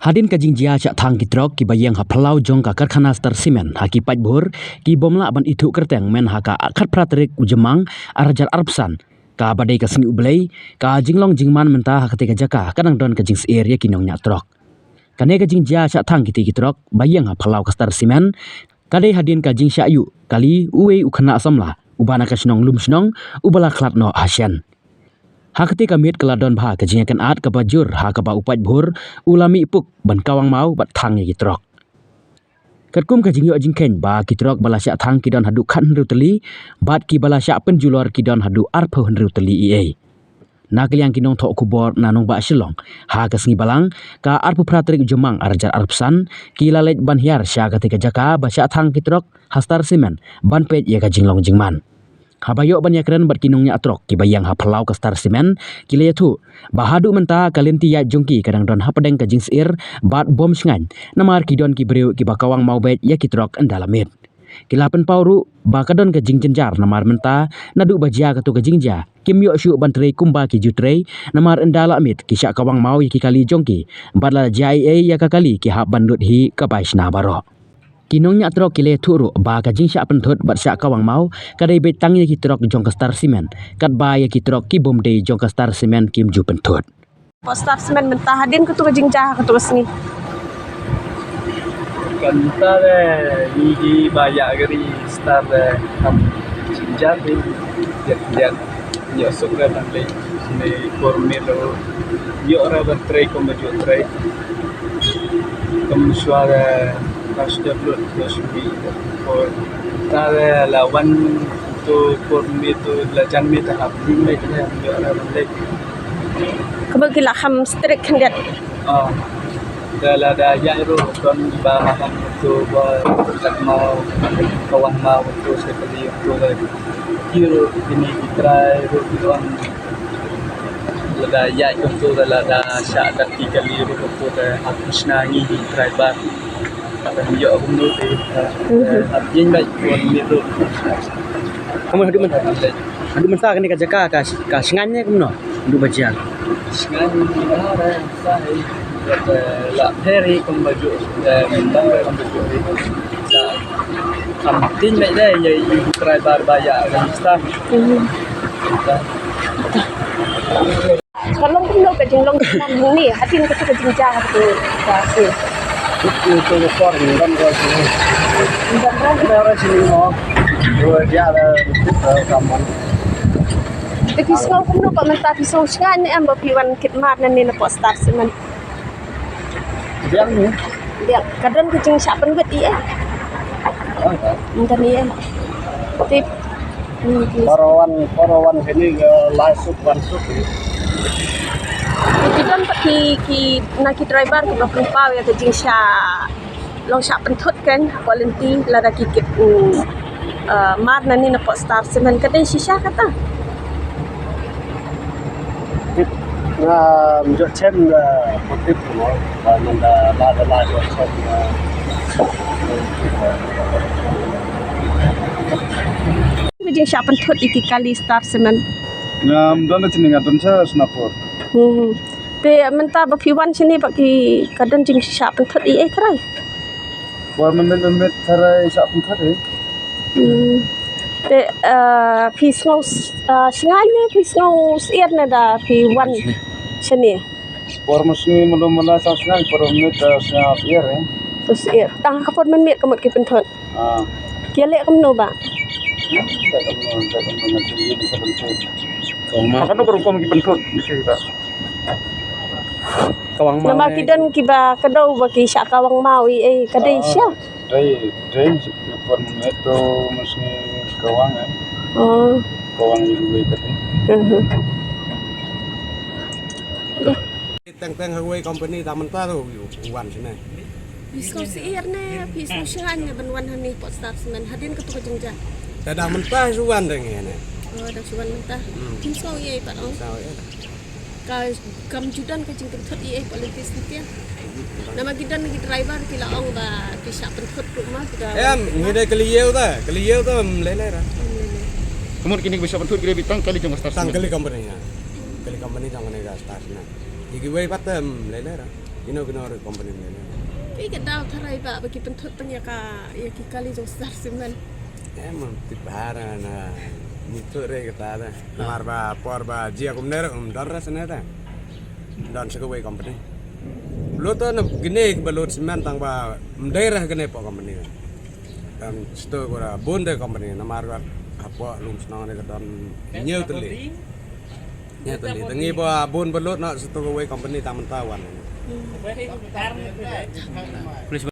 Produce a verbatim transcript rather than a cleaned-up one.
Hadien ka jingjia shah thang ki trok kiba ïeng ha phyllaw jong ka karkhana Star Cement ha ki paidbah ki bym lah ban ithuh kyrteng mynha ka khatphra tarik u Jymmang arhajar arphew san, kaba dei ka sngi U Blei, ka jinglong jingman mynta ha katei ka jaka ka dang don ka jingsyier ïa ki nongñiah trok. Kane ka jingjia shah thang kitei ki trok ba ïeng ha phyllaw ka Star Cement ka dei hadien ka jingshah ïuh kali uwei u khynnah samla uba na ka shnong Lumshnong uba la khlad noh ha shen. Ha katei ka miet ka la don bha ka jingïakynad kaba jur ha kaba u paidbah u la mih puk ban kawang maw bad thang ïa ki trok. Katkum ka jingïoh jingkheiñ ba ki trok ba la shah thang ki don haduh khathynriew tylli bad kiba la shah pynjulor ki don haduh arphew hynriew tylli eiei. Na ka liang ki nongthoh khubor na nongbah Shillong, ha ka sngi Balang ka arphew phra tarik u Jymmang arhajar arphew san, ki la leit ban hiar sha katei ka jaka ba shah thang ki trok ha Star Cement ban peit ïa ka jinglong jingman. Haba ïoh ban ïakren bad ki nongñiah trok kiba ïeng ha phyllaw ka Star Cement, ki la ïathuh ba haduh mynta ka lynti ïaid jong ki ka dang don hapdeng ka jingsyier bad bym shngaiñ, namar ki don ki briew kiba kawang maw beit ïa ki trok ynda la miet. Ki la pynpaw ruh ba ka don ka jingjynjar namar mynta naduh ba jia katei ka jingjia kim ïoh shuh ban trei kumba ki ju trei, namar ynda la miet ki shah kawang maw ïa ki kali jong ki bad lada jia eiei ïa ka kali ki hap ban lut hi ka bai shna baroh. Ki nongñiah trok ki la ïathuh ruh ba ka jingshah pynthut bad shah kawang maw ka dei beit tang ïa ki trok jong ka Star Cement, katba ïa ki trok ki bym dei jong ka Star Cement kim ju pynthut. Pok Star Cement mynta hadien katei ka jingjia katei ka sngi. Kata de ngi hi ba ïa gari Star de kam jingjia de ïa ïa ïoh suk re ban leit ne por miet ruh ïoh re ban trei kum ba ju trei. Kam shuwa re pas de blut de shuwa. Por ta re la wan tu por miet tu la jan miet ta hap di miet ne ïoh re ban leit. Ka ba ki la kham strict khyndiat. Ah, da lada ïa ruh don ba maham tu ba kat mau kawan mau tu sekali tu lagi. Ki ruh kini ki trai ruh ki don lada ïa tu da lada sha dat ki kali ruh tu da hap shna ngi ki trai ba. Ap ïoh kumno te. Ap ïeng ba wan miet ruh. Kamu haduh mynta, haduh mynta kane ka jaka ka, ka shngaiñ ne kumno? Haduh ba jia. Shngaiñ ni ba re sa hi. La pher hi kum ba ju, eh, mynta re kum ba ju hi. Sa kam tin me de ye i driver ba ïa register. Ka long kumno ka jinglong jingman hangne hadien katei ka jingjia katei ka sngi. Itu itu por ni dan ro sini. Dan ro. Dan ro sini mo. Dua dia ada itu kaman. Te phi sngew kumno, ba mynta phi sngew shngaiñ ne em ba phi wan kit mar nangne na pok Star Cement? Biang ni. Biang, ka don ka jingshah pynbit ïa. Oh, ya. Mynta ni eh. Tip. Hmm, tip. Para wan, para wan sini ke lai suk wan suk ni. Ki don pat ki, ki na ki driver kiba pynpaw ïa ka jingshah long shah pynthut kan, ha ka lynti lada ki kit, mm, uh, mar nangne na pok Star Cement ka dei shisha kata. Tip, nga mjot chem, uh, tip mo, ba nanda la da la jot chem, uh. Ka jingshah pynthut ïa ki kali Star Cement. Ngam don da chini, nga don sha Snapur. Hmm. Te mynta ba phi wan shini ba ki ka don jingshah pynthut ïa ei trai? Por mynmiet mynmiet trai shah pynthut hi. Hmm. Te, eh, phi sngew s-, eh, shngaiñ ne phi sngew syier ne da phi wan shini? Por mynmiet mynmiet la shah shngaiñ, por mynmiet, eh, shah syier hi. Shah syier. Tang ka por mynmiet ka mut ki pynthut. Ah. Ki leh kumno ba? Leh kumno, leh kumno, leh kumno, leh kumno. Kong ma. Kano kong kong ki pynthut, isi ba. Kawang maw. Namar ki don kiba kdew ba ki shah kawang maw ïa ei ka dei sha. Dei, dei, por mynmiet to mynmiet kawang eh. Oh. Kawang ïa ei ka dei. Mhm. Teng teng ha kawei company da mynta ruh u wan shane. Phi sngew syier ne phi sngew shngaiñ ne ban wan hangne pok Star Cement hadien katei ka jingjia? Da, da mynta shu wan dang ïa ne. Oh, da shu wan mynta. Hmm. Phi sngew ïa ei pat ong? Sngew ïa ei. Ka kam ju don ka jingpynthut ïa ei pok lynti shisha. Namar ki don ki driver ki la ong ba ki shah pynthut ruh ma ki da. Em, ngi da kylli ïa u da, kylli ïa u da, em, lei lei ra. Em, lei lei. Ka mut kine kiba shah pynthut ki dei beit tang kali jong ka Star Cement. Tang kali company na. Kali company jong kane ka Star Cement. Ïa kiwei pat, em, lei lei ra. Kino kino re company mynne. Ki ka daw tharai ba ba ki pynthut tang ïa ka ïa ki kali jong Star Cement. Em, tip bha na ni tu re kata da. Namar ba por ba jia kumne re um don re sene da. Don sa kawei company. Lut to na kine ba lut cement tang ba mdei re kine po company. Em, sto ko ra bun de company namar ba hapo lum shnong ne ka don hynñiew tylli. Hynñiew tylli. Tangi ba bun ba lut na sto kawei company tang mynta wan. Police